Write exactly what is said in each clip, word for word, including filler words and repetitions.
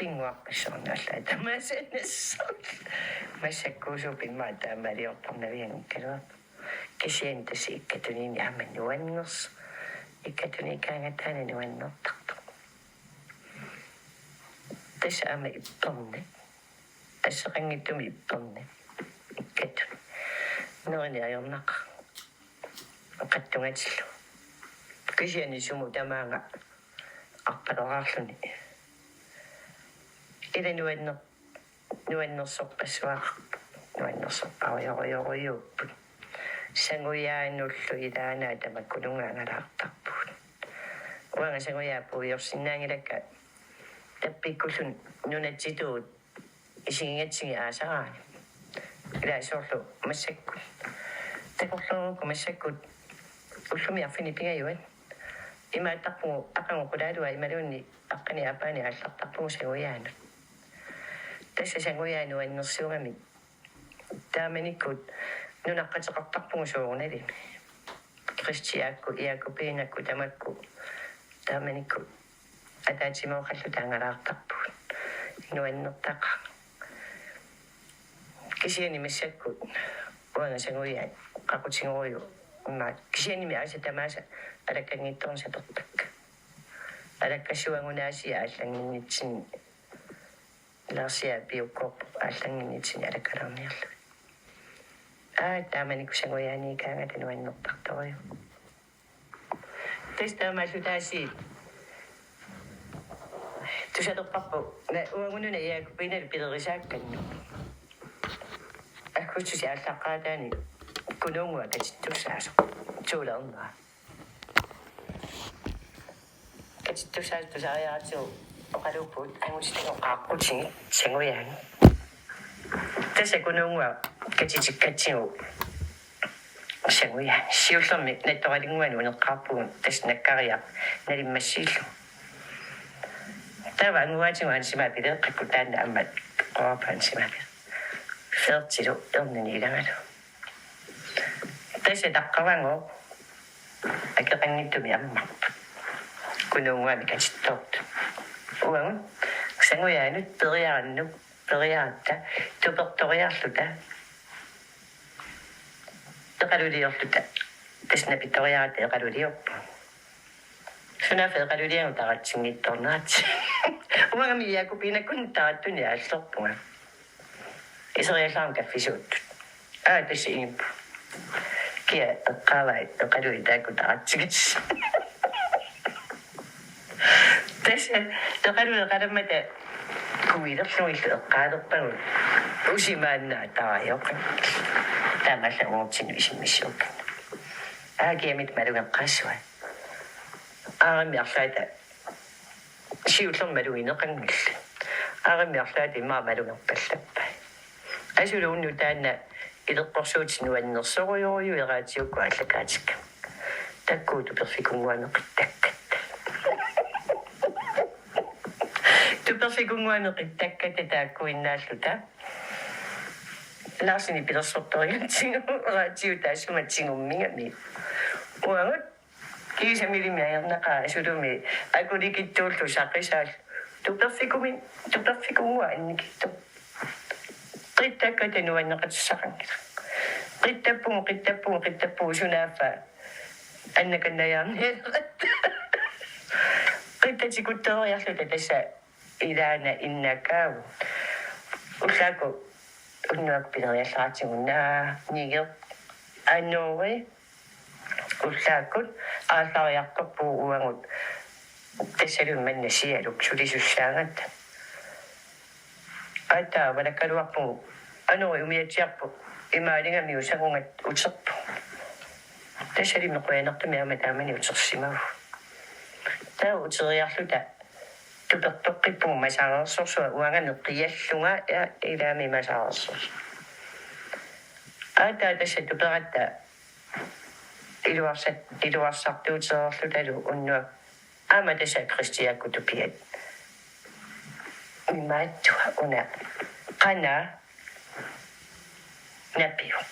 Pinnguaqqissuarnaallaat tamaasa nassaaq. Massakkuusuup immaqa taamaaliortarnavianngikkaluarpoq. Kisianni tassa Ikkatuniinni aamma nuannersoq. Ikkatuniikkaangataani nuannertartoq. Tassa aamma ipperni. Asseqanngitsumik ipperni. Ikkatut. Nerini ajornaqaaq. Qattungatillu. Kisianni sumut tamaanga arpaleraarluni. Ila nuanner-, nuannersorpassuaqarpoq. Nuannersorparujorujorujuupput. Sangujaanullu ilaanni tamakkununnga angalaartarpugut. Uanga sangujaat puiorsinnaanngilakka tappikkullu nunatsitut isigigatsigit aasaraanni. Ila soorlu massakkut. Takorloorukku massakkut ullumi arfineq-pingajuat. Imaattarpugut aqagu qulaaluat imaluunniit aqqaneq-aappaanneq aallartarpugut sangujaanut. Tassa sangujaat nuannersuugamik. Taamanikkut nunaqqateqartarpugut soorunalimi. Kristiakkut, Jakobinakkut tamakku. Taamanikkut ataatsimoorluta angalaartarpugut. Nuannertaqaaq. Kisianni massakkut uanga sangujaat qaqutigorujuk immaqa. Kisiannimi aasat tamaasa alakkanngitsoornut saperpakka. Alakkassuagut aasiit aallannginnitsinni. Laarsiaq piukkoorpoq aallannginnitsinni alakkalaarniarlugit. Aa, taamanikkut sangujaaniikkaangata nuannertartorujuk. Tassa taamaallu taasiit. Tusalerparput, na-, uagut nunat Jakobinalu pilerisaakkannik. Aggustip aallaqqaataani Kunuunnguaq katittussaasoq. Tuulermaa. Katittussaasoq tusariaratsigu oqaluupput angutitannguaq qaaqqutigiit sangujaanut. Tassa Kunuunnguaq katitikkatsigu sangujaanut. Siullermik Nattoralinnguanut uneqqaarpugut tassa nakkariaq nalimmassiillugu. Taava anguaatigut Hans Immapileeqqakku taanna aamma qoorpaansimapir. Fyrretilu ernini ilagalu. Tassa taqqavagooq akeqanngitsumik ammarput. Kunuunnguamik katittoortut. Uagut sangujaanut periarannut, periaratta tupertoriarluta. Eqaluliorluta. Tassa napitoriaratta eqaluliorpugut. Sunaaffa eqaluliagut taratsinngitsoornerat. Uangami Jakobinakkunni tarattunik aallorpunga. Iseriallaarama kaffisuuttut. Aa, tassa iimpu. Kia eqqaavai eqaluit taakku taratsigit. Tassa eqaluit eqalammata kuilerlugillu eqqaalerpagut. Usimaannaat tarajoqanngillat. Taamaallaat uatsinnut isimmissiupput. Aa, kiamit malugeqqaassuai. Aarimmi arlaata siullermik malugineqanngillat. Aarimmi arlaata immaqa malugerpallappai. Asuluunnu taanna ileqqorsuutit nuannersorujorujuit raatiukkut aallakaatikkamik. Takkuu tuperfikunnguamik qittakkat. Tuperfikunnguamik qittakkat taakkuinnaalluta. Laarsinik pilersortorigatsigu raatiup taassuma tigummigami. Uagut kiisami ilimi ajornaqaaq asulumi akulikitsuullu saqisaallu tuperfikumi, tuperfikunnguaq annikitsoq. Qittakkat nuanneqatissaqanngilaq. Qittappugut, qittappugut, qittappugut sunaaffa annakannajaarnialerput. Qittatikuttooriarluta tassa ilaana innakaagut. Ullaakkut unnuakkut pileriallaratsigu naanigeq anori ullaakkut aallariartorpugut uagut tassalu manna sialuk sulisussaagatta. Ataa, valakkaluarpugut. Anori umiatsiarpoq imaaligami usagungat uterpoq. Tassalimi qujanartumik aamma taamani utersimavugut. Taava uteriarluta tupertoqqippugut masareersorsuaq uangami qiallunga ja ilaami masareersorsuaq. Ataa tassa tuperatta iluarsat-, iluarsartuutereerlutalu unnuaq. Aamma tassa Kristiakkut tupiat. Imaattua una qanaa napiuk.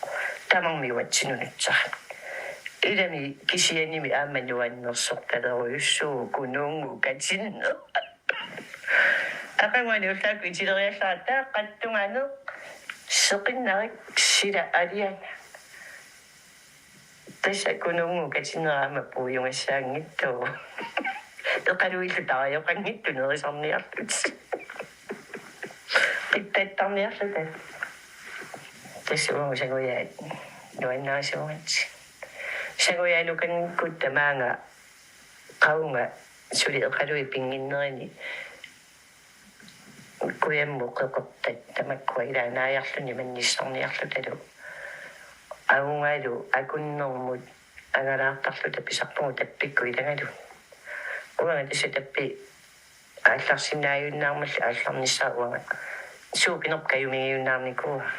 Tamarmik uatsinnut nutsarami. Ilami kisiannimi aamma nuannersortalerujussuuvoq Kunuunnguup katinneq. Aqaguani ullaakkut itileriallaat taava qattunganeq seqinnarik sila aliana. Tassa Kununnguup katinera aamma puiugassaanngitsoq. Eqaluillu tarajoqanngitsoq nerisarniarlutik. Qittattarniarluta. Tassa uagut sangujaat nuannarisuugatsigit. Sangujaat nukanngikkukkit tamaanga qavunga suli Eqaluit pinnginnerini kujammut qeqertat tamakkua ilaat naajarluni mannissarniarlutalu. Avungalu akunnermut angalaartarluta pisarpugut tappikkut ilagalu. Uanga tassa tappi aallarsinnaajunnaarmalli aallarnissara uanga. Suupinerp kajumigiunnaarnikuuara.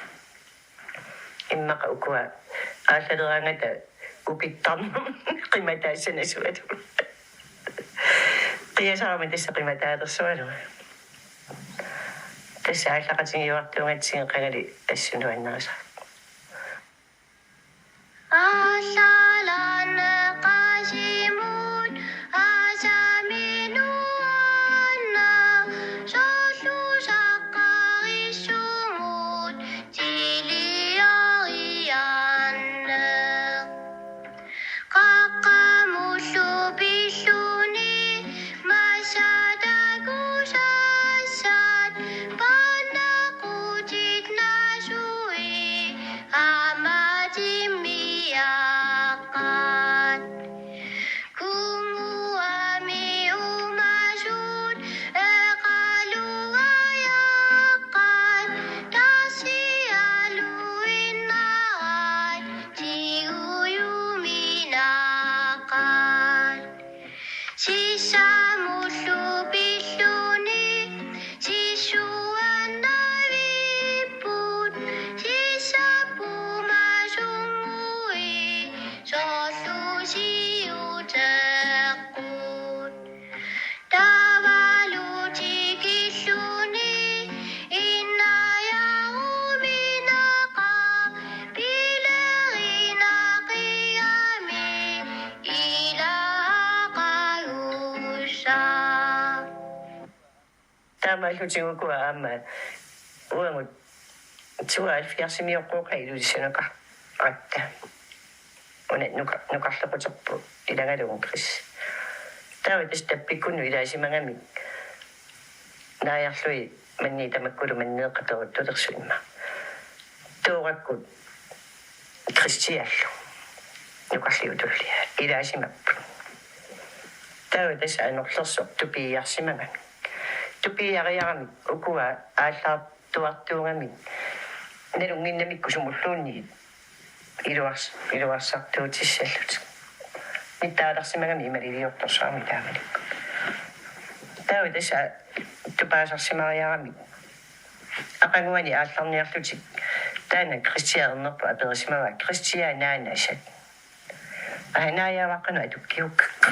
Immaqa ukua aallaleraangata upittarnermut qimataassannasualu. Qiasarama tassa qimataalersualu. Tassa aallaqatigiuartuugatsigit qangali assut nuannarisara. Aallarneqasimut asami nuanneq, soorlu saqqarissumut tilioriarneq. Qaqqamullu pilluni massatakusassat, paannaqutit nasui aamma timmiaqqat. Kumu aammi uumasut Eqaluajaqqat, tarsialuinnarat tigujuminaqqat. Sissamullu pilluni sissuannavipput, sissapput masunngui soorlu siuteqqut. Taavalu tikilluni innajaruminaqa pilerinaqigami ilaqagussa. Taamaallutigukua aamma uagut tooghalvfjerdsimiuqqooqaat Ilulissanaqaratta. Una nuka-, nukarlequterput ilagalugu Chris. Taava tassa tappikkunnut ilaasimagamik naajarlugit manniit tamakkulu manneeqqat peruttulersut immaqa. Toorakkut Christiallu nukarliup tullia ilaasimapput. Taava tassa anorlersoq tupiiarsimagamik. Tupiiariaramik ukua aallartuartuugamik nalunnginnamikku sumulluunniit iluars-, iluarsartuutissallutik. Nittaalarsimagamik imaliliortorsuarmik taamanikkut. Taava tassa tupaasarsimariaramik aqaguani aallarniarlutik taanna Christian ernerput aperisimavaa: Christian, naanasat? Aa, naajaavaqqanut atukkiukkakku.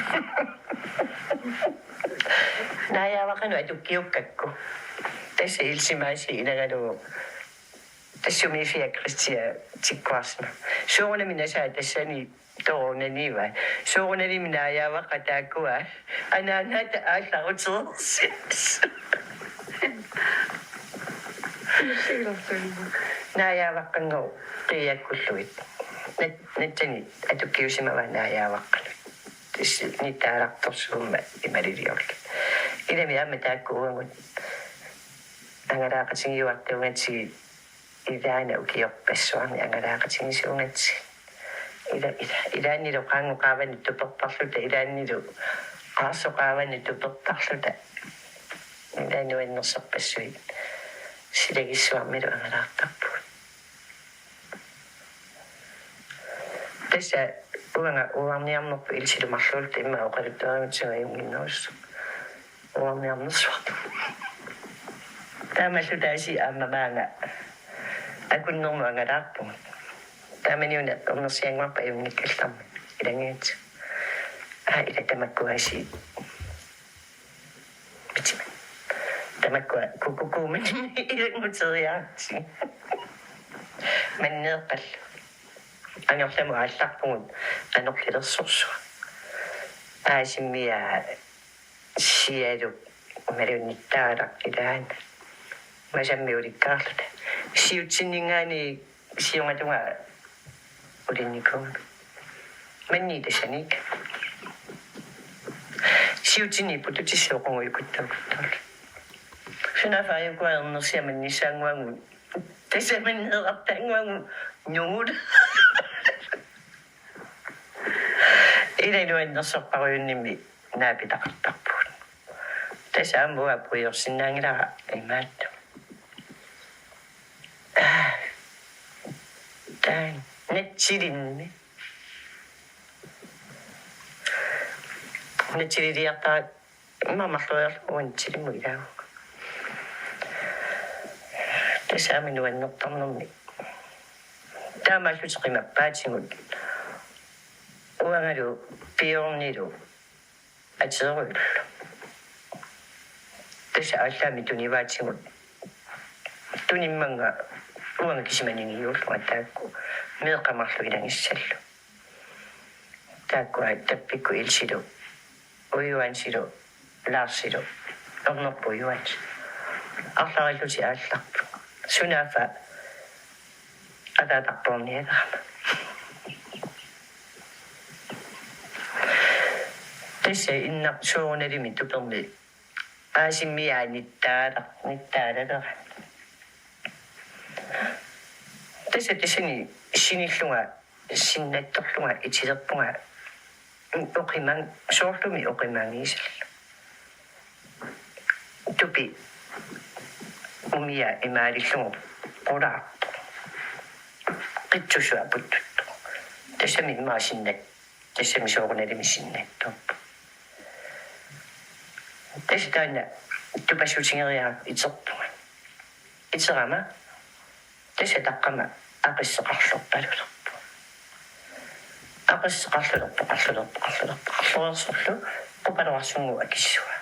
Naajaavaqqanut atukkiukkakku. Tassa ilisimaasii ilagalugu tassa sumiiffia Christian tikkuarsimavoq: Soorunami nasaa tassani toorunaniiva? Soorunalimi naajaavaqqat taakkua anaanaata aallarutereersimasut? Naajaavaqqanngooq qiiakkullugit. Nat-, natsani atukkiusimavaa naajaavaqqanut. Tassa nittaalartorsuummat imaliliorlugit. Ilami aamma taakku uagut angalaaqatigiuartuugatsigit ilaana ukiorpassuarni angalaaqatigisuugatsigit. Ila-, ila-, ilaannilu qaanngup qaavanut tupertarluta, ilaannilu qaarsup qaavanut tupertarluta. Ilaanni nuannersorpassuit silagissuarmilu angalaartarpugut. Tassa uanga uarniarnerput ilisilu marluulluta immaqa oqaluttuarigutsigu ajunnginnerussaaq. Uarniarnersuartut. Taamaalluta aasiit aamma maanga akunnermut angalaarpugut. Taamaniuna ernersiannguarput ajunngikkallaratta. Ilagiit. Aa, ila tamakkua aasiit. Pitima. Tamakkua kukukuumini ilannguteriaratsigit. Manneeqqallu. Angerlamut aallarpugut anorlilersorsuaq. Aasimmiaa sialu Imaluunniit taaraq ilaana. Masammi ulikkaarluta. Siutsinninngaanniit siungatungaa ulinnikuugami. Manniit tassaniikka. Siutsinniipput tutissooqungujukkuttuukkuttuullu. Sunaaffa ajuku ajornersiaq mannissaannguagut. Tassa manneerartaannguagut nungut. Ila nuannersorparujunnimmi naapitaqartarpugut. Tassa aamma uanga puigorsinnaanngilara imaattoq. Aa. Taanna natsilinni. Natsililiartara immaqa marloriarlugu natsilimmut ilaavugut. Tassa aamma nuannertarnermi. Taamaallutik qimappaatigut. Uangalu Bjørnilu ateerullu. Tassa aallaammi tunivaatigut. Tunimmannga uanga kisima ningiullunga taakku meeqqat marluk ilagissallu. Taakkua tappikkut Ilsilu, Ujuansilu, Larsilu, ernerput Ujuansi. Arlarillutik aallarput. Sunaaffa ataatarpoornialerama. Tassa innaq soorunalimi tupermi aasimmiaanittaalaq nittaalalera. Tassa tassani sinillunga sinnattorlunga itilerpunga oqimang soorlumi oqimangiisallu. Tupi umia imaalillugu qulaarpoq. Qitsussua puttuttoq. Tassami immaqa sinnat. Tassami soorunalimi sinnattoq. Tassa taanna tupassutigeriarama iterpunga. Iterama tassa taqqama aqisseqarlorpalulerpoq. Aqisseqarlulerpoq, qarlulerpoq, qarlulerpoq, qarlulersorlu qupaloqarsunnguup akissua.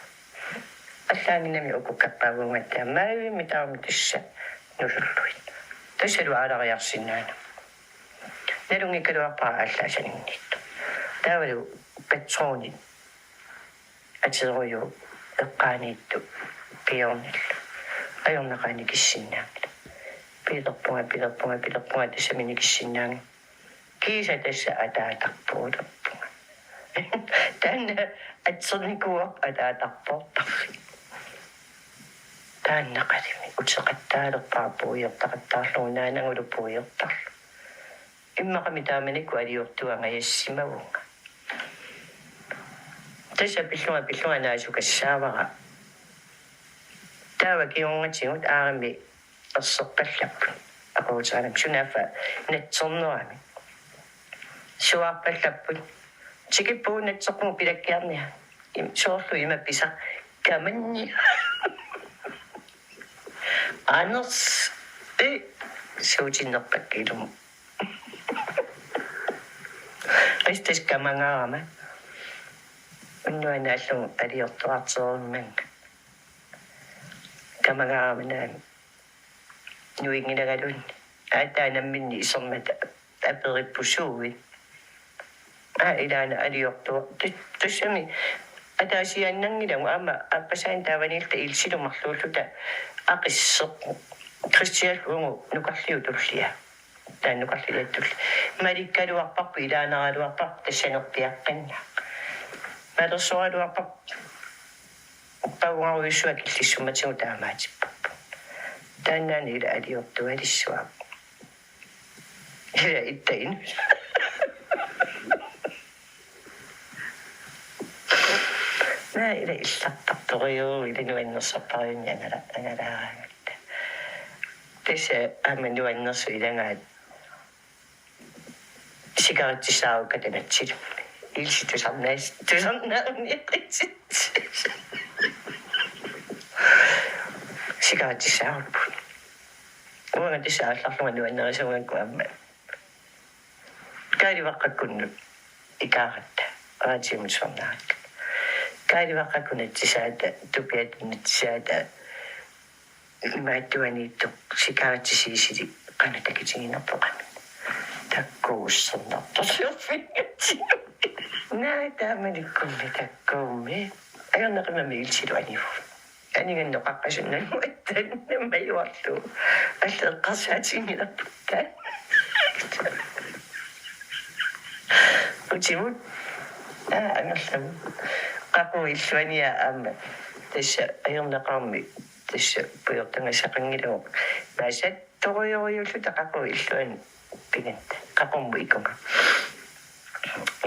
Allaanngimmat uku kappaaguugatta maavimmi taama tassa nusulluit. Tassalu aalariarsinnaaneq. Nalunngikkaluarpara aallaasaninniittoq. Taavalu patronit ateerujuuvoq eqqaaniittoq Bjørnillu. Ajornaqaaq nikissinnaanngilaq. Pilerpunga, pilerpunga, pilerpunga tassami nikissinnaanngilaq. Kiisa tassa ataatarpuulerpunga. Taanna atsernikuuarput ataatarpoortarfik. Taannaqalimi uteqattaalerpara puigortaqattaarlugu naanagulu puigortarlugu. Immaqami taamanikkut aliortuangajassimavunga. Tassa pillunga pillunga naasukassaavara. Taava kingornatigut aarimmi erserpallapput. Aquuteranami sunaaffa natsernerami. Suaarpallapput. Tikippugut natserpugut pilakkiarniaq. Im-, soorlu ima pisaq. Kamanni. Anders. E. Suutinnerpakka ilumut. Qistis kamangaarama. Unnuanaallugu aliortuarterummanga. Kamangaarama naami. Nuinngilagalunni. Aataa namminneq isermata aperipput suuit. Aa, ilaana aliortua. Tus-, tussami ataasiaannanngilagut aamma aappasaanik taavaniilluta Ilsilu marluulluta aqisseq. Kristiallu uku nukarliup tullia. Taanna nukarliattulli. Malikkaluarparput ilaanaraluarparput tassanerpiaqqinnaaq. Malersoraluarparput paugarujussuaq killissummatigut taamaatipparput. Taannaana ila aliortualissuaq. Ila ittainut. Naa ila illartartorujuk ila nuannersorparujuk angala-, angalaaraangatta. Tassa aamma nuannersut ilagaat sikaritsissaarukkatta natsilimmi. Ilsi tusarnaas-, tusarnaarniaqitsit. Sikaritsissaarupput. Uanga tassa aallarlunga nuannerisuugakku aamma. Kaalivaqqakkunnut ikaaratta. Raatiumut tusarnaarakku. Kaalivaqqakkut natsisaata, tupiata natsisaata. Imaattuaniittoq sikaritsisiisili qanoq takitiginerpoq qanoq. Takkuussernartorsiorfinngatsinni. Naa taamanikkummi takkuummi. Ajornaqimmat Ilsilu anivugut. Anigannut qaqqasunnagu attan majuarlu. Allat eqqarsaatiginngilarput. Utimut. Aa, angerlamut. Qaqugu illuaniaa aamma. Tassa ajornaqaarmi. Tassa pujortagassaqanngilagut. Naasat torujorujuulluta qaqugu illuanut pigatta. Qaqugumut ikunga.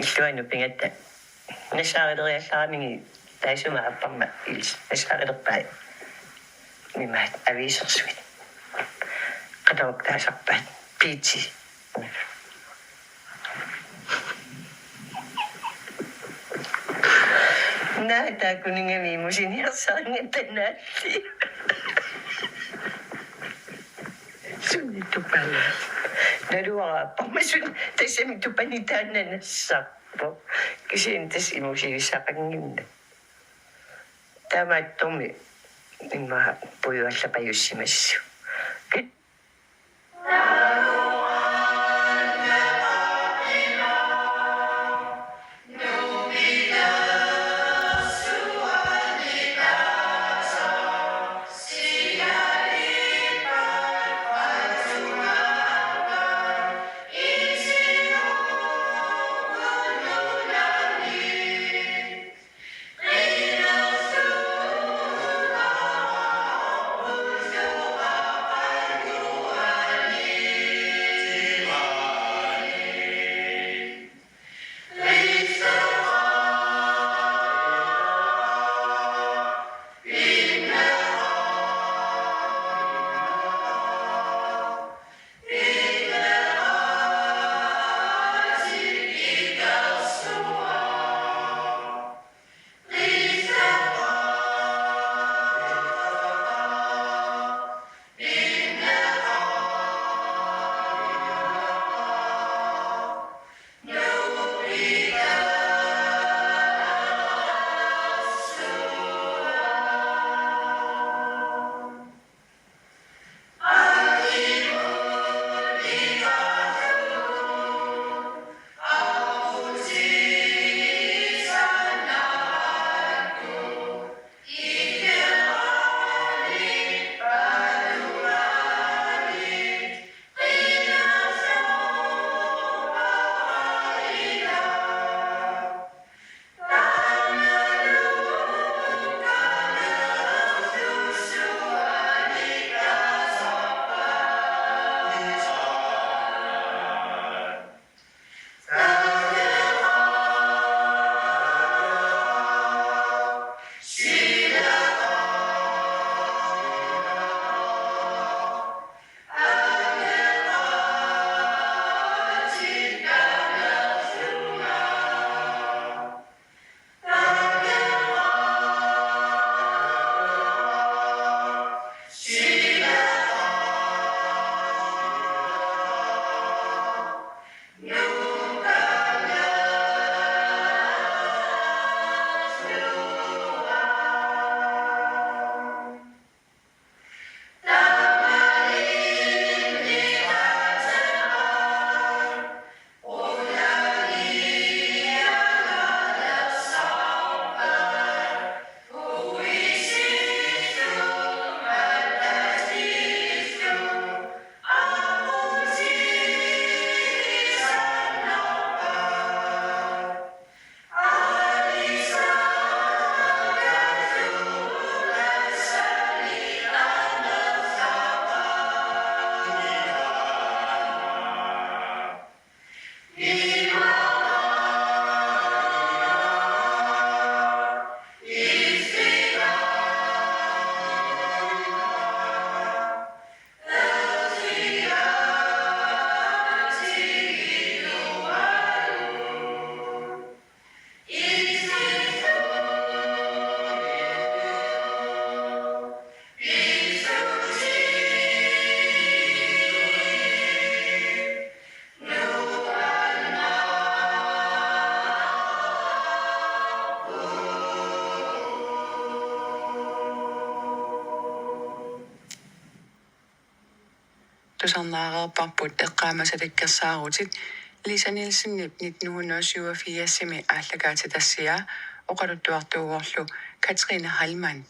Illuanut pigatta. Nassaareriallaramigit taassuma aappama ils-, nassaarilerpaat. Imaat aviisersuit. Qaqugukku taasarpaat. Piitsi. Naa, taakkunannga imusiniarsarigatta naalli. Suut tupaniit? Naluara aappama suna tassami tupani taanna nassarpoq. Kisianni tassa imusivisaqannginnama. Taamaattumik immaqa pujuallapajussimassooq. Tusarnaareerparput Eqqaamasalikkersaarutit, Lisa Nielsenip nitten hundrede og syvogfirsimi aallakaatitassiaa oqaluttuartuuvorlu Katrine Heilmann.